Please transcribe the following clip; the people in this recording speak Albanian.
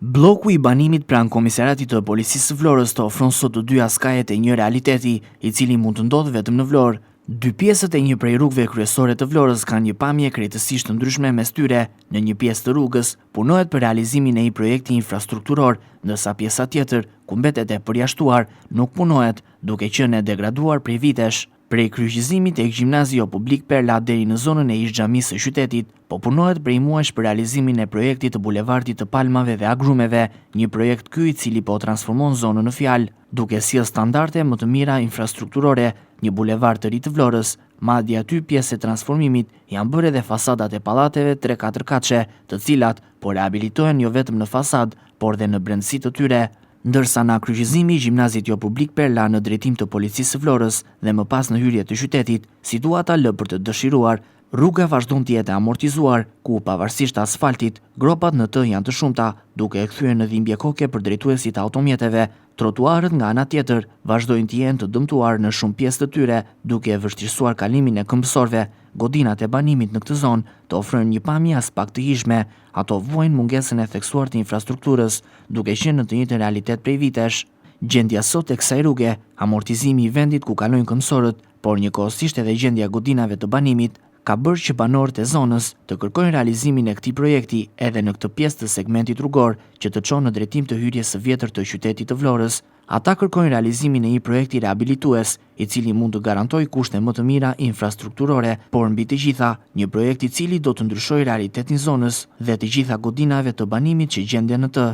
Blloku i banimit pranë Komisariatit të Policisë së Vlorës të ofron sot të dyja skajet e një realiteti, i cili mund të ndodhë vetëm në Vlorë. Dy pjesët e një prej rrugëve kryesore të Vlorës kanë një pamje krejtësisht të ndryshme mes tyre. Në një pjesë të rrugës, punohet për realizimin e një projekti infrastrukturor, ndërsa pjesa tjetër, ku mbetet e përjashtuar, nuk punohet, duke qenë e degraduar prej vitesh. Prej kryqëzimit tek gjimnazi jopublik Perla deri në zonën e ish-xhamisë së qytetit, po punohet prej muajsh për realizimin e projektit të Bulevardit të Palmave dhe Agrumeve, një projekt ky i cili po transformon zonën në fjalë, duke sjellë standarde më të mira infrastrukturore, një bulevard të ri të Vlorës, madje aty pjesë e transformimit janë bërë edhe fasadat e pallateve tre-katër katëshe, të cilat po rehabilitohen jo vetëm në fasadë, por dhe në brendësi të tyre. Ndërsa nga kryqëzimi i gjimnazit jopublik Perla në drejtim të Policisë së Vlorës dhe më pas në hyrje të qytetit, situata lë për të dëshiruar. Rruga vazhdon të jetë e amortizuar, ku pavarësisht asfaltit, gropat në të janë të shumta, duke e kthyer në dhimbje koke për drejtuesit e automjeteve. Trotuarët nga ana tjetër, vazhdojnë të jenë të dëmtuar në shumë pjesë të tyre, duke e vështirësuar kalimin e këmbësorëve. Godinat e banimit në këtë zonë të ofrojnë një pamje aspak të hijshme, Ato vuajnë mungesën e theksuar të infrastrukturës, duke qenë në të njëjtin realitet prej vitesh. Gjendja sot e kësaj rruge, amortizimi i vendit ku kalojnë këmbësorët, por njëkohësisht edhe gjendja e godinave të banimit, ka bërë që banorët e zonës të kërkojnë realizimin e këtij projekti edhe në këtë pjesë të segmentit rrugor që të çon në drejtim të hyrjes së vjetër të qytetit të Vlorës. Ata kërkojnë realizimin e një projekti rehabilitues, i cili mund të garantojë kushte më të mira infrastrukturore, por mbi të gjitha, një projekt i cili do të ndryshojë realitetin zonës dhe të gjitha godinave të banimit që gjenden në të.